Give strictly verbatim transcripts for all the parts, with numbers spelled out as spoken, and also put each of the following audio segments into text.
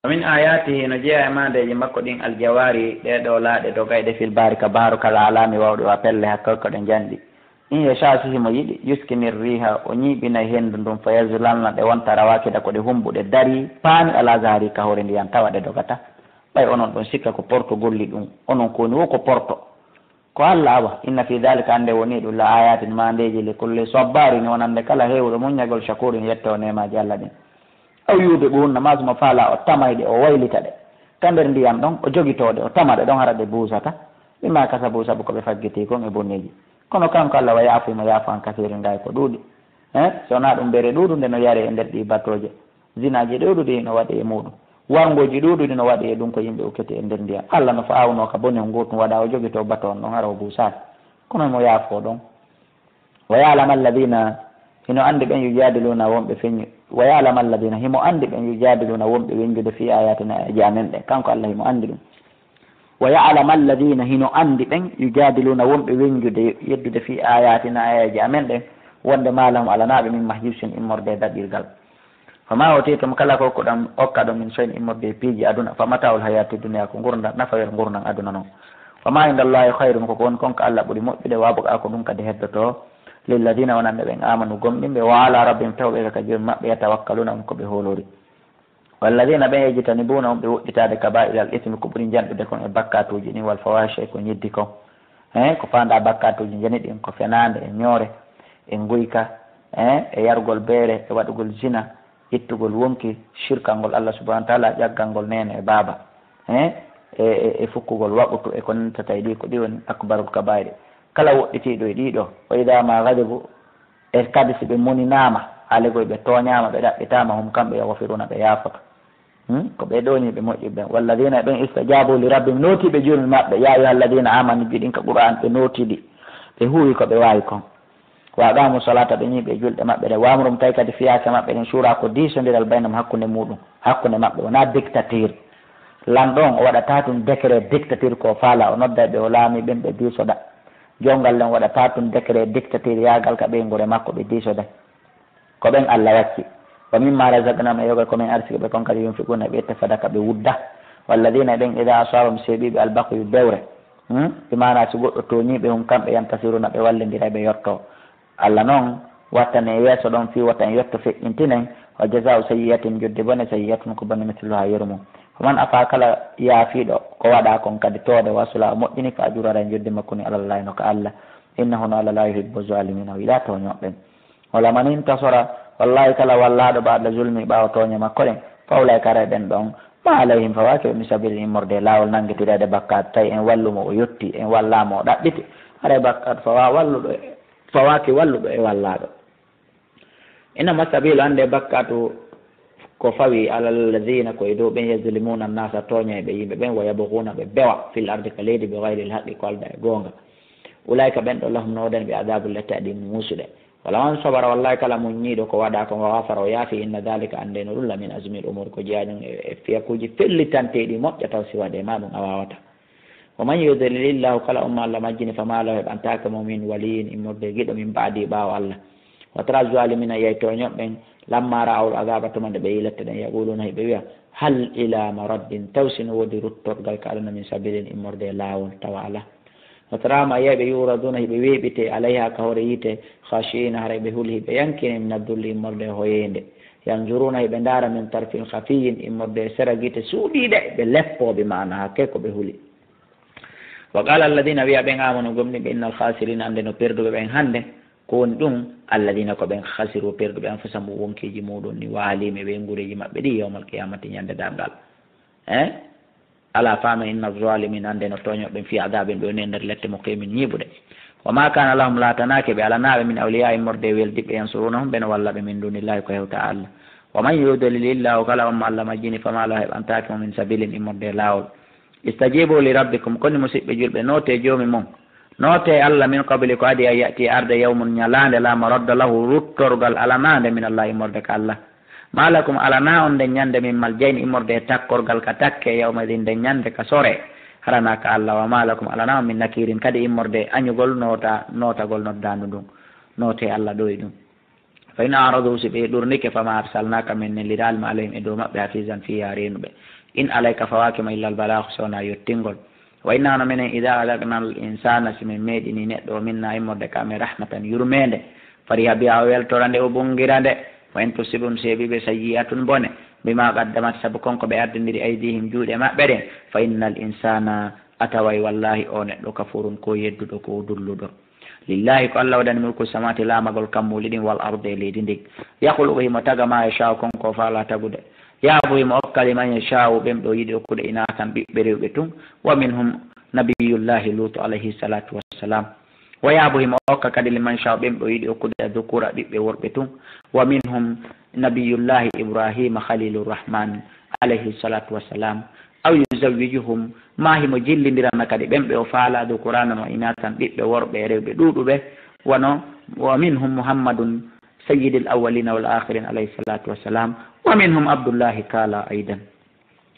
Wa min ayatihi, no jeyaa e maandeeji makko ɗin, aljawaari, ɗee ɗoo laaɗe dogayɗe, fil bahri, ka baaru, kal alami, wawɗe wa pelle, hakke ko ɗe njanɗi. In yasha, si himo yiɗi, yuskini riha, o ñiiɓinay hendu ndun, fa yazlalna, ɗe wonta rawakida, ko ɗe humbuɗe darii, paani, ala zahri, ka hoore ndiyan, tawa ɗe dogata. Ɓay onon ɗon sikka ko porto golli ɗun, onon ko woni wo ko porto. Ko Alla, awa, inna fi dhalika, annde woni ɗum, la ayatin, maandeeji, li kulli sabbarin, wonande kala heewuɗo muññagol, shakurin, yetto neemaaji Alla ɗin. Aw yuude ɓuunna, maa suma faala o tamayɗe, o waylita ɗe ka nder ndiyam ɗon, o jogitoo ɗe, o tama ɗe ɗon, hara ɗe buusata. Bima kasabu, sabu ko ɓe faggitii kon e bonneeji. Kono kanko Alla, wa yaafu, himo yaafo, an kasiirin, gay ko ɗuuɗi. Eh, so wonaa ɗum, beere ɗuuɗunde no yare e nder ɗii batooje. Zinaaji ɗuuɗuɗi no waɗi e muuɗum. Warngooji ɗuuɗuɗi no waɗi e ɗum, ko yimɓe ukkete e nder ndiyam. Alla no fa'awno ka bone on, gootum waɗa o jogitoo bato on ɗon, hara o buusaali. Kono himo yaafoo ɗon. Wa ya'lamu alladhina, hino anndi ɓen, yujadiluna, wonɓe feñu-, wa ya'lamu alladhina, himo anndi ɓen, yujadiluna, wonɓe weñjude, fi ayatina, e amen ɗen. Kanko Alla himo anndi ɗum. Wa ya'lamu alladhina, hino anndi ɓen, yujadiluna, wonɓe weñjude, yeddude, fi ayatina, ayaji amen ɗen, wonde ma lahum, alanaaɓe, min mahjusin, immorde e daɗirgal. Fama utitum, kala ko kuɗan okka ɗon, min shay'in, immorde e piiji aduna, fa mata'ul hayati dunya, ko ngurndan, nafawel ngurndan aduna non. Wa ma indallahi khayrun, ko ko woni kon ka Alla ɓuri moƴƴude, wa abqa, ko ɗum kadi heddoto, lilladhina, wonande ɓen, amanu, gomɗinɓe, wa ala rabbihim, tawɓe ka Joomi maɓɓe, yatawakkaluna, on ko ɓe hoolori. Walladhina, ɓen, yajtanibuna, on ɓe woɗɗitaade, kaba'ira al ithmi, ko ɓuri njanɗude kon e bakkatuuji ɗin, wal fawahisha, e ko ñiddi kon. He, ko faanda bakkatuuji njani ɗin, ko fenaande, e ñoore, e nguyka, he, e yargol beere, e waɗugol zina, ittugol wonki, shirkangol Allah subhanahu wa ta'ala, ƴaggangol neene e baaba, he, e, e, e fukkugol waɓutu, e ko nantata e ɗi, ko ɗi woni akbarul kaba'iri. Kala woɗɗitiiɗo e ɗiɗo, wa idha ma ghadibu, e kadi si ɓe moninaama, haali goy ɓe tooñaama, ɓe ɗaɓɓitaama, hum, kamɓe, yaghfiruna, ɓe yaafoto. Hmm? Ko ɓe ɗooniiɓe moƴƴuɓe ɓen. Walladhina, ɓen, istajabu li rabbihim, nootiiɓe Joomi maɓɓe. Ya ayyuhalladhina amanu, jiɗin ka Qur'an, ɓe nootidi, ɓe huuwi ko ɓe waawi kon. Wa aqamu salata, ɓe ñiiɓi e julɗe maɓɓe ɗen. Wa amruhum, tawi kadi fiyaake maɓɓe ɗen, shura, ko diisondiral, baynahum, hakkunde muuɗum, hakkunde maɓɓe. Wonaa dictature. Lanɗo on, o waɗataa tun décret dictature ko faala, o nodday ɓe, o laamii ɓen, ɓe diisoda. Jonngal len waɗataa tun décret dictature yaagal ka ɓeynguure makko, ɓe diisoda. Ko ɓen Allah wacci. Wa mimma razaqnahum, e yoga ko min arsiki ɓe kon kadi, yunfiquna, ɓe itta sadaka, ɓe wudda. Walladhina, ɓen, idha asabahum, seeɓiɓe, albagyu, bewre. Hmm? Bi maana, si goɗɗo tooñii ɓe, hum, kamɓe, yantasiruna, ɓe wallindira, ɓe yotto. Allah non wattane yeeso ɗon fii wota en yotto feƴƴintinen. Wa jazaa'u sayyi'atin, jodde bone, sayyi'atun, ko bone, mithluha, yeru mum. Faman afa, kala yaafiiɗo ko waɗa kon kadi toode, wa asla, o moƴƴini, fa ajruhu, haray jodde makko ni, alallahi, no ka Allah. Innahu, no Allah, la yuhibbu zalimina, o yiɗaa tooñooɓe ɓen. Wala man intasara, wallahi, kala wallaaɗo, ba'da zulmi, ɓaawo tooñe makko ɗen, fa ulaika, haray ɓen ɗon, ma alayhim, fawaaki ɓe, min sabilin, immorde e laawol nanngitireede bakkaatu, tawi en wallu mo, o yotti, en wallaa mo, o ɗaɓɓiti, haray bakkaatu fawaa walluɗo e, fawaaki walluɗo e wallaaɗo. Innama sabilu, annde bakkaatu ko fawi, ala alladhina, ko e dow ɓen, yazlimuna annasa, tooñayɓe yimɓe ɓen, wa yabghuna, ɓe bewa, fil ardi, ka leydi, bi ghayril haqqi, ko aldaa e goonga. Ulaika, ɓen ɗo, lahum, no woodani ɓe, adabul, lette, adim, muusuɗe. Wala man sabara, wallahi, kala muññiiɗo ko waɗa kon, wa ghafara, o yaafi, inna dhalika, annde no ɗum, la min azmil umur, ko jeyaa ɗum e, e fiyakuuji fellitanteeɗi, moƴƴa taw si waɗe ma ɗum a waawata. Wa man yudlilillahu, kala on mo Allah majjini, fama lahu, heɓantaake mo, min waliyin, immorde giɗo, min ba'di, ɓaawo Allah. Wa tara zalimina, yiyay tooñooɓe ɓen, lamma ra'awul azaba, tuma nde ɓe yi'i lette ɗen, yaquluna, hiɓe wi'a, hal ila maraddin, taw si no woodi ruttorgal ka Alla, min sabilin, immorde e laawol, tawa alaa. Wa tara, ma yiyay ɓe, yuraduna, hiɓe weeɓite, alayha, ka hoore yiite, khashiina, haray ɓe huli, hiɓe yankini, min addulli, immorde e hoyeende. Yanzuruna, hiɓe ndaara, min tarfin khafiyyin, immorde e sera gite suuɗiiɗe, ɓe leppoo, bi maana hakke ko ɓe huli. Wa qala alladhina, wi'a ɓen, amanu, gomɗinɓe, innal khasirina, annde no perduɓe ɓen hannde, ko woni ɗum, alladhina, ko ɓen, khasiru, perduɓe, anfusahum, wonkiiji muɗum ni, wa ahlihim, e ɓeynguureeji maɓɓe ɗi, yawmal qiyamati, ñande darngal. Eh? Ala faama, inna zalimina, annde no tooñooɓe ɓen, fi adabin, ɓe woni e nder lette muqimin, ñiiɓuɗe. Wa ma kana lahum, laatanaake ɓe, alanaaɓe, min awliya, immorde e weldiɓɓe, yansurunahum, ɓe no walla ɓe, min dunillahi, ko hewta Allah. Wa man yudlilillahu, kala on mo Allah majjini, fama lahu, heɓantaake mo, min sabilin, immorde e laawol. Istajibu li rabbikum, koni musiɓɓe julɓe, nootee Joomi mon. Nootee Allah, min qabli, ko adii, an ya'tiya, arde, yawmun, ñalaande, la maradda lahu, ruttorgal alanaande, min Allah, immorde ka Allah. Ma lakum, alanaa on nden ñande, min maljain, immorde e takkorgal ka takke, yawma idin, nden ñande, ka sore, alanaa ka Allah. Wa ma lakum, alanaa on, min nakirin, kadi immorde e añugol noota, nootagol noddaandu ndun. Nootee Allah ɗo e ɗum. Fa in aradu, si ɓe ɗurnike, fama arsalnaka, min nelliraali ma alayhim, e dow maɓɓe, hafizan, fii haa reenuɓe. In alayka, fawaaki ma, illal balaagu, so wonaa yottingol. Wa inna, hono menen, idaa adaqna al insaana, si min meeɗini neɗɗo o, minna, immorde ka amen, rahmatan, yurmeende, fariha biha, o weltora nde, o bungira nde. Wa in tusibhum, si heɓii ɓe, sayyi'atun, bone, bima qaddamat, sabu kon ko ɓe addindiri, aydihim, juuɗe maɓɓe ɗen, fa innal insaana, a taway wallaahi o neɗɗo, kafuurun, ko yedduɗo, ko dulluɗo. Lillahi, ko Allah waɗani mulku samawati, laamagol kammuuli ɗin, wal ardi, e leydi ndin. Yakhluqu, himo taga, ma yasha'u, kon ko faalaa tagude. Yahabu, himo okka, liman yasha'u, ɓen ɓe o yiɗi okkude, inaasan, ɓiɓɓe rewɓe tun. Wa minhum nabiyullahi Lutu alayhi salatu wassalam. Wa yahabu, himo okka kadi, liman yasha'u, ɓen ɓe o yiɗi okkude, adh-dhukura, ɓiɓɓe worɓe tun. Wa minhum nabiyullahi Ibrahima khalilur rahman alayhi salatu wassalam. Aw yuzawwijuhum, ma himo jillindirana kadi ɓen ɓe o faalaa, dhukuranan wa inaasan, ɓiɓɓe worɓe e rewɓe ɗuuɗuɓe, wano, wa minhum Muhammadun sayyidil awwalina wal akhirina alayhi salatu wassalam, wa minhum Abdullahi kaala aydan.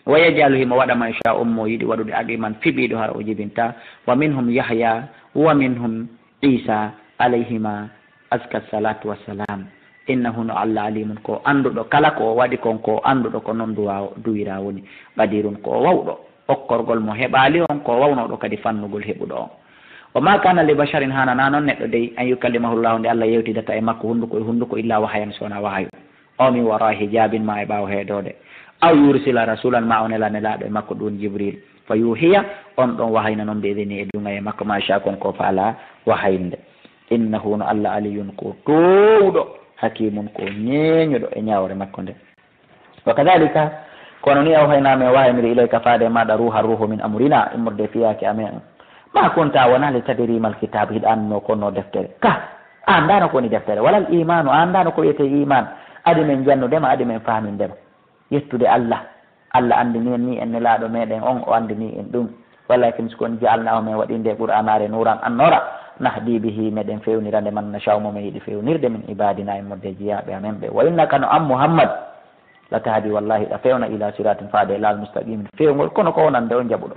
Wa yaj'alu, himo waɗa, man sha, on mo yiɗi waɗude, aqiman, fiɓiiɗo, hara o jibinta, wa minhum Yahya, wa minhum Isa alayhima azka salatu wassalam. Innahu, no Allah, alimun, ko annduɗo, kala ko o waɗi kon ko annduɗo, ko non duwa-, duwira woni, qadirun, ko o wawɗo okkorgol mo heɓaali on, ko o wawnooɗo kadi fannugol heɓuɗo on. Wa ma kana li basharin, hanana non neɗɗo dey, an yukallimahu Llahu, nde Allah yewtidata e makko hunduko e hunduko, illa wahayan, so wonaa wahayu. O min wara hijabin, ma e ɓaawo heedoode. Aw yursila rasulan, ma o nela nelaaɗo e makko, ɗun Jibril. Fa yuhiya, on ɗon wahayna non, bi idni, e duŋay e makko, ma sha, kon ko faalaa wahayinde. Innahu, no Allah, aliyun, ko toowɗo, hakimun, ko ñeeñuɗo e ñaawore makko nde. Wa kadhalika, kono ni, awhayna, men wahayniri, ilayka, faade e maaɗa, ruha, ruhu, min amrina, immorde e fiyaake amen. Ma kunta, wona li tadri mal kitab, hiɗa annduno ko honno deftere. Ka, a anndaano ko woni deftere. Walal imanu, a anndaano ko wiyetee iman. Adi men jannude ma, adi men faaminde ma. Yettude Allah. Allah anndini en ni en nelaaɗo meɗen on, o anndini en ɗum. Walakin, si kon, ja'alnahu, men waɗi nde Qur'aanaare, nuuran, annoora, nahdi bihi, meɗen fewnira nde, man nasha'u, mo men yiɗi fewnirde, min ibadina, immorde e jiyaaɓe amen ɓe. Wa innaka, no an Muhammad, la tahdi, wallahi, hiɗa fewna, ila siratin, faade e laawol, mustaqimin, fewngol, kono ko wonande on jaɓuɗo.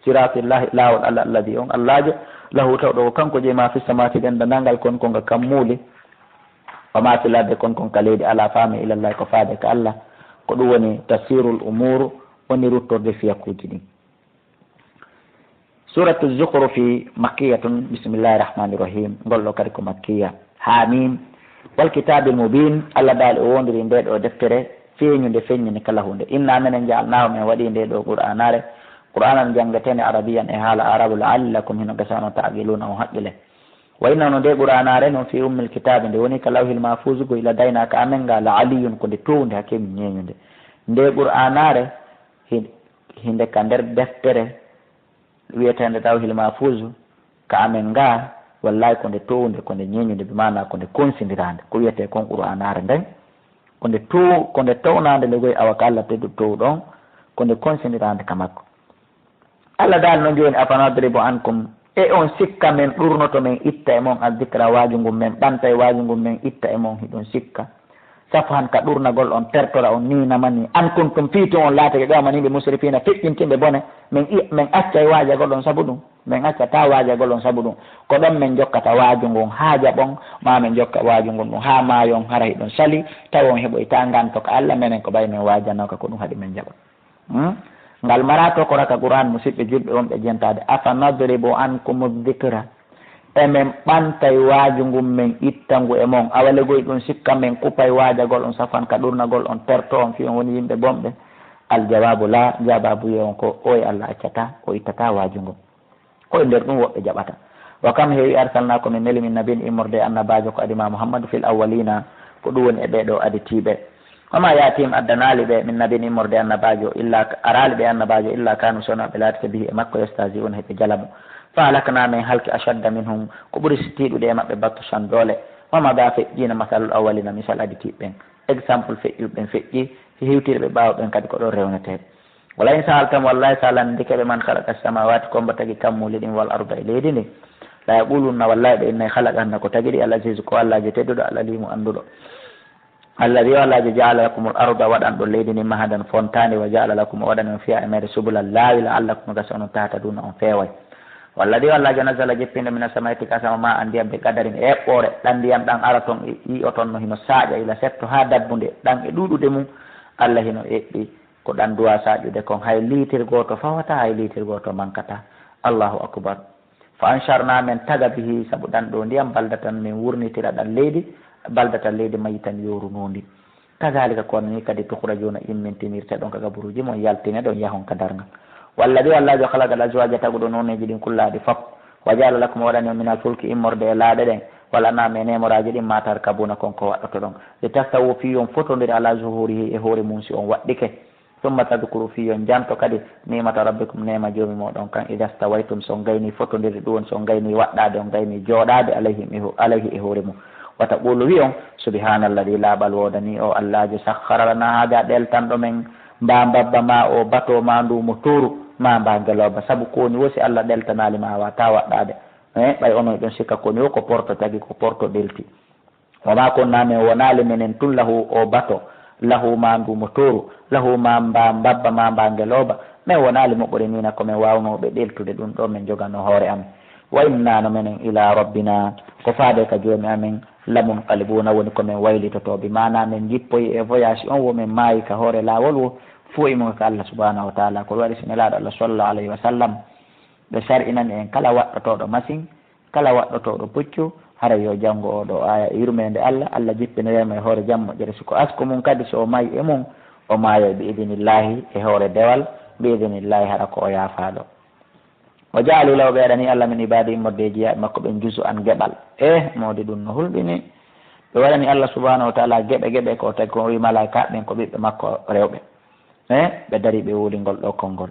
Siratillahi, laawol Allah, alladi, on Allaajo, lahu, tawɗo ko kanko jeyi, ma fi samawati, dendangal kon ko nga kammuuli, wa ma fil ardi, kon kon ka leydi, ala, faame, ilallahi, ko faade ka Allah. Ko ɗum woni tafsirul umur, woni ruttorde fiyakuuji ɗin. Suratu Zukhrufi makkiyatun, bismillahi rahmani rahim. Ngol ɗo kadi ko makkiya. Hamim. Wal kitabil mubin. Allah daali o wondiri nde ɗo deftere feeñunde, feññinde kala huunde. Inna, menen, ja'alnahu, men waɗi nde ɗo Qur'aanaare, Qur'aanan janngetene, arabiyan, e haala arabu, la'allakum, hino gasa on, ta'qiluna, on haqqile. Wa inna, no nde Qur'aanaare non, fi ummil kitaabi, nde woni ka lawhil mahfuuzu, go ila dayna ka amen ga, la aliyun, ko nde townde, hakim, ñeeñunde. Nde Qur'aanaare, hi-, hinde ka nder deftere wiyeteende Lawhil Mahfuuzu, ka amen ngaa, wallahi, ko nde townde, ko nde ñeeñunde, bi maana ko nde konsindiraande, ko wiyetee kon Qur'aanaare nden, ko nde tow-, ko nde townaande nde goy, awa ka Allah teddu towɗo on, ko nde konsindiraande ka makko. Allah daali non jooni, "Afanadribu ankum", e on sikka men ɗurnoto men itta e mon, "azzikra", waaju ngun, men ɓanta e waaju ngun, men itta e mon, hiɗon sikka? Safhan, ka ɗurnagol on, tertora on, ni namani. An kuntum, fii tun on laatake, ɗo amani ɓe musrifiina, feƴƴintinɓe bone. Men i-, men accay waajagol on sabu ɗum. Men accataa waajagol on sabu ɗum. Ko ɗon men jokkata waaju ngun haa jaɓon, maa men jokka waaju ngun ɗum haa maayon, hara hiɗon sali, tawa on heɓoytaa nganto ka Allah, menen ko ɓay men waajanooka, ko ɗum haɗi men jaɓa. Hmm? Ngal maraa tokora ka Qur'aan, musiɓɓe julɓe wonɓe jentaade. "Afa nadribu ankumu dhikra?" E men ɓantay waaju ngun, men itta ngu e mon? Awa legoy ɗum sikka men kupay waajagol on, safan ka ɗurnagol on, terto on, fii on woni yimɓe bonɓe? Al jawaabu laa, jabaabu yo on ko, oy Allah accataa, o ittataa waaju ngun. Ko e nder ɗum woɓɓe jaɓata. Wa kam heewi, arsalnaa, ko min neli, min nabiyyin, immorde e annabaajo, ko adi ma Muhammadu, fil awwaliina, ko ɗum woni e ɓee ɗoo aditiiɓe. Wa ma yaatihim, addanaali ɓe, min nabiyyin, immorde e annabaajo, illa, araali ɓe e annabaajo, illa kaanu, so wonaa ɓe laatike, bihi, e makko, yastahzi'uuna, heɓe jala mo. Fa ahlaknaa, men halki, ashadda minhum, ko ɓuri tiiɗude e maɓɓe, batshan, doole. Wa madaa, feƴƴiino, masalul awwaliina, misal aditiiɓe ɓen. Exemple feƴƴuɓe ɓen feƴƴi, hiwtiri ɓe ɓaawo ɓen kadi ko ɗon rewnetee. Wala in sa'altahum, wallahi, si a lanndike ɓe, man khalaqa as-samawati, ko hombo tagi kammuuli ɗin, wal arda, e leydi ndin, la yaqulunna, wallahi ɓe innay, khalaqahunna, ko tagi ɗi, al azizu, ko Allaajo tedduɗo, al alimu, annduɗo. Alladi, o Allaajo, ja'ala lakumul arda, waɗanɗo leydi ndin, mahadan, fontaandi, wa ja'ala lakum, o waɗani on, fiha, e mayre, subulan, laawi, la'allakum, gasa onon, tahtaduna, on feeway. Walladi, Allaajo, nazzala, jippinɗo, mina samaa'i, tigga asama, maa'an, ndiyam, bi qadarin, e eɓɓoore. Ɗan ndiyam ɗan ara ton, e yi'oton no hino saaƴa ila setto haa dabbunde, ɗan e ɗuuɗude mum, Alla hino eɓɓi ko ɗan duwaa saaƴude kon, hay liitir gooto fawataa, hay liitir gooto mankataa. Allahu akbar. Fa ansharna, men taga, bihi, sabu ɗan ɗoo ndiyam, baldatan, men wurnitira ɗan leydi, baldatan, leydi, mayitan, yoorunoondi. Kadhalika, ko nii kadi, tukhrajuuna, immintinirteɗon ka gaburuuji mon, yaltineɗon, yahon ka darngal. Walladi, Allaajo, khalaqal azwaaja, taguɗo nooneeji ɗin kullaaɗi fof. Wa ja'ala lakum, o waɗani on, minal fulki, immorde e laaɗe ɗen, wal an'aami, e neemoraaji ɗin, maa tarkabuuna, kon ko waɗɗotoɗon. Litastawu, fii yo on fotondire, alaa zuhuurihi, e hoore mum, si on waɗɗike. Summa tadkuru, fii yo on janto kadi, ni'mata rabbikum, neema Joomi mooɗon kan, idaa stawaytum, si on gaynii fotondirde, ɗun woni si on gaynii waɗɗaade, on gaynii jooɗaade, alayhim e ho-, alayhi, e hoore mum. Wa taqulu, wi'on, subhaanalladii, laaɓal woodanii oo Allaajo, sakhkhara lanaa haadaa, ɗeltanɗo men mbaa mbabba maa oo bato maa ndu mo tooru maa mbaa ngelooba. Sabu ko woni wo si Alla ɗeltanaali ma a waawataa waɗɗaade. Eh, ɓay onon hiɗon sikka ko woni wo ko porto tagi, ko porto ɗelti. Wa maa kunnaa, men wonaali menen tun, lahu, oo bato, lahu, maa ndu mo tooru, lahu, maa mbaa mbabba maa mbaa ngelooba, men wonaali muqriniina ko men waawnooɓe ɗeltude ɗun ɗoo men joganoo hoore amen. Wa innaa, no menen, ilaa rabbinaa, ko faade ka Joomi amen, lamunqalibuuna, woni ko men waylitotoo, bi maanaa men jippoyi e voyage on, wo men maayi ka hoore laawol woo, fuu e mun ka Alla subhaanahu wa taala. Ko waɗi si Nelaaɗo Alla sallallahu alayhi wa sallam, ɓe sar'inani en kala waɗɗotooɗo masiŋ, kala waɗɗotooɗo puccu, haray yo janngo oo ɗoo aaya e yurmeende Alla, Alla jippiniree mo e hoore jam moƴƴere. Si ko asku mun kadi, si o maayi e mun, o maayay bi idinillaahi, e hoore dewal, bi idinillaahi, hara ko o yaafaaɗo. Wa ja'aluu lahu, ɓe waɗani Alla, min ibaadihi, immorde e jiyaaɓe makko ɓen, juz'an, geɓal. Eh, moodi ɗun no hulɓini. Ɓe waɗani Alla subhaanahu wa taala geɓe geɓe, ko tagi ko o wi'i malaa'ikaaɓe ɓen ko ɓiɓɓe makko rewɓe. Eh, ɓe darii ɓe wowli ngol ɗoo konngol.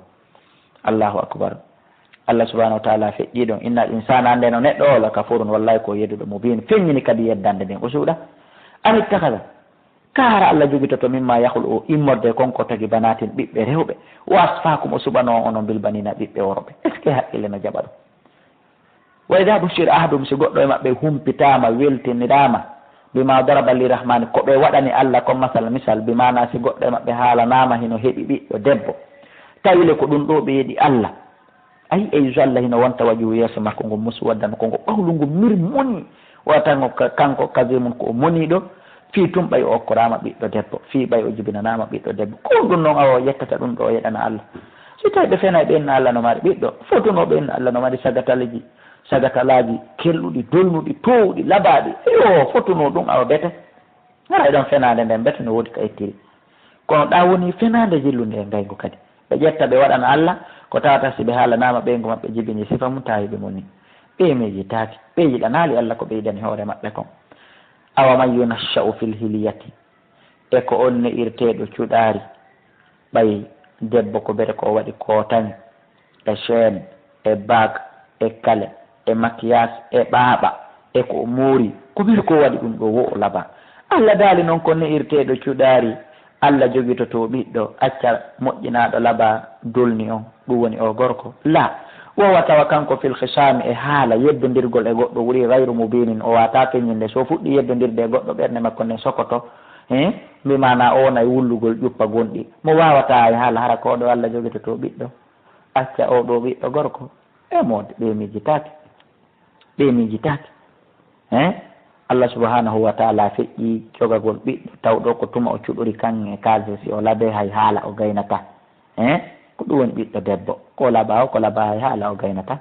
Allahu akbar. Alla subhaanahu wa taala feƴƴii ɗon. Innal insaana, annde no neɗɗo oo, la kafuurun, wallaahi ko o yedduɗo, mubiin, feññini kadi yeddande nden. O suuɗa. Am ittakhadha, kaa hara Alla jogitoto, mimmaa yakhluqu, immorde kon ko tagi, banaatin, ɓiɓɓe rewɓe, wa asfaakum, o suɓanoo on onon, bil baniina, ɓiɓɓe worɓe. Est-ce que haqqille no jaɓa ɗum? Wa idaa bushira ahaduhum, si goɗɗo e maɓɓe humpitaama, weltiniraama, bimaa daraba lirrahmaani, ko ɓe waɗani Alla kon, masalan, misal, bi maanaa si goɗɗo e maɓɓe haalanaama hino heɓi ɓiɗɗo debbo, tawi le ko ɗun ɗoo ɓe yeɗi Alla, ayi, e yusu Alla hino wonta wajhu, yeeso makko ngon, muswaddan, ko ngo ɓawlu ngu mir moni, wata ngo ka-, kanko kazimun, ko o moniiɗo, fii tun ɓay o okkoraama ɓiɗɗo debbo, fii ɓay o jibinanaama ɓiɗɗo debbo. Ko honɗun non awa o yettata ɗun ɗoo, o yeɗana Alla? Si tawi ɓe fenay ɓe inna Alla no mari ɓiɗɗo, fotunoo ɓe inna Alla no mari sagataleeji, sagatalaaji kelɗuɗi, dolnuɗi, toowuɗi, labaaɗi. Yo, fotunoo ɗun awa bete. Hara e ɗon fenaande nden bete no woodi ka ittiri. Kono ɗaa woni fenaande jillunde e ngayngu kadi. Ɓe ƴetta ɓe waɗana Alla ko tawata si ɓe haalanaama ɓeyngu maɓɓe jibini sifa mum, tawi ɓe moni. Ɓe miijitaaki, ɓe yiɗanaali Alla ko ɓe yiɗani hoore maɓɓe kon. Awa man yunashsha'u fil hilyati, e ko on ne'irteeɗo cuɗaari, ɓay debbo ko bete ko o waɗi kootaŋi, e chaîne, e bague, e kale, e maquillage, e ɓaaɓa, e ko o moori, ko bete ko waɗi ɗun ɗoo, wo o labaa. Alla daali non ko ne'irteeɗo cuɗaari, Alla jogitoto ɓiɗɗo, acca moƴƴinaaɗo labaa, dolni on, ɗun woni oo gorko? Laa. Wa huwa, tawa kanko, fil khisaami, e haala yeddondirgol e goɗɗo wuri, gayru mubiinin, o waawataa feññinde. Si o fuɗɗii yeddondirde e goɗɗo, ɓernde makko nden sokoto, he? Mbi maanaa o wona e wullugol ƴuppa gonɗi. Mo waawataa e haala hara ko oo ɗoo Alla jogitoto ɓiɗɗo, acca oo ɗoo ɓiɗɗo gorko. E moodi, ɓe miijitaake. Ɓe miijitaake. He? Alla subhaanahu wa taala feƴƴii jogagol ɓiɗɗo, tawɗo ko tuma o cuɗori kan e kaalisi, si o labee hay haala o gaynataa. He? Ko ɗun woni ɓiɗɗo debbo. Ko o labaa o, ko labaa hay haala o gaynataa.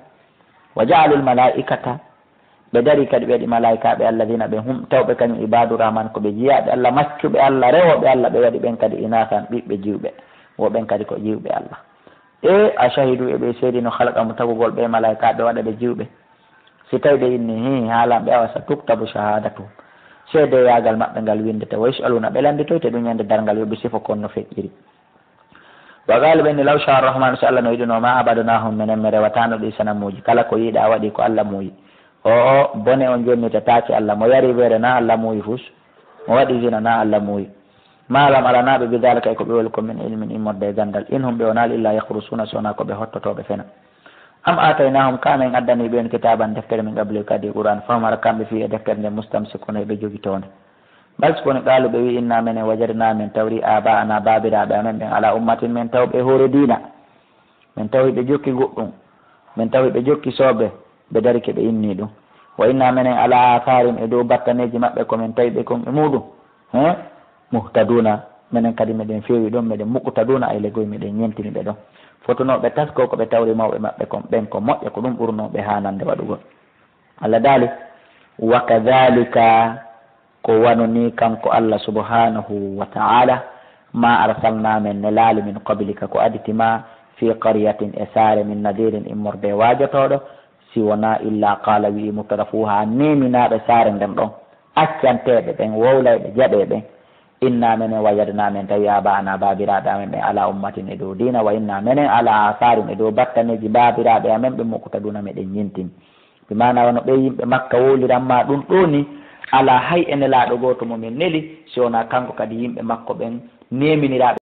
Wa ja'alul malaa'ikata, ɓe darii kadi ɓe waɗi malaa'ikaaɓe, alladhiina, ɓe hum, tawɓe kañum ibaadu rahmaan, ko ɓe jiyaaɓe Alla, maccuɓe Alla, rewooɓe Alla, ɓe waɗi ɓen kadi inaasan, ɓiɓɓe jiwɓe. Wo ɓen kadi ko jiwɓe Alla. E a shahiduu, e ɓe seedino, khalqahum, tagugol ɓe malaa'ikaaɓe, waɗa ɓe jiwɓe? Si tawi ɓe inni, hii, haalan ɓe, awa sa tuktabu shahaadatuhum. Seedeyaagal maɓɓe ngal winndete, wa yus'aluuna, ɓe lannditoyte ɗun ñande darngal, yo ɓe sifo kon no feƴƴiri. Wa qaaluu, ɓe inni, law shaa Arrahmaanu, si Alla no yiɗunoo, maa abadnaahum, menen mi rewataano ɗii sanamuuji. Kala ko yiɗaa waɗi ko Alla muuyi. O, o, bone on jonnitataake Alla. Mo yari weere na Alla muuyi fus. Mo waɗi zina na Alla muuyi. Maa lahum, alanaa ɓe, bi daalika, e ko ɓe waɗi kon, min ilmin, immorde e ganndal. In hum, ɓe wonaali, illaa yakhrusuuna, si wonaa ko ɓe hottotooɓe fena. Am aataynaahum, kaa men addanii ɓe on kitaaban, deftere, min qablihi, ko adii Qur'aana, fahum, hara kamɓe, fiihi, e deftere nden, mustamsikuuna, eɓe jogitoo nde. Bal, si ko woni, qaaluu, ɓe wi'i, innaa, menen, wajadnaa, men tawri, aabaa'anaa, baabiraaɓe amen ɓen, alaa ummatin, men tawi ɓe e hoore diina, men tawi ɓe jokki goɗɗun. Min tawi ɓe jokki soobe, ɓe dari ke ɓe inni ɗum. Wa inna menen ala atharim, e dow battaneeji maɓɓe ko min tawi ɓe kon e muuɗum. He? Muhtaduna, menen kadi meɗen feewi ɗon, meɗen muqtaduna, ay legoy meɗen ñentini ɓe ɗon. Fotunooɓe taskoo ko ɓe tawri mawɓe maɓɓe kon, ɓen ko moƴƴa, ko ɗum ɓurnoo ɓe haanande waɗugol. Allah daali, wa kadhalika, ko wano nii kanko Allah subhanahu wa ta'ala, ma arsalna men nelaali min qablika ko aditi ma, fi qaryatin e saare min nadirin immorde waajotooɗo, si wonaa illa qala wi'i mutrafuha neeminaaɓe saare nden ɗon, accanteeɓe ɓen, wowlayɓe jaɓee ɓen, inna menen wajadna men tawi aba'ana baabiraaɓe amen ɓen ala ummatin e dow diina, wa inna menen ala atharim e dow battaneeji baabiraaɓe amen ɓe muqtaduna meɗen ñentini. Bi maana wano ɓe yimɓe Makka wowliran ma ɗum ɗoo ni, alaa hay e nelaaɗo gooto mo min neli, si wonaa kanko kadi yimɓe makko ɓen neeminiraaɓe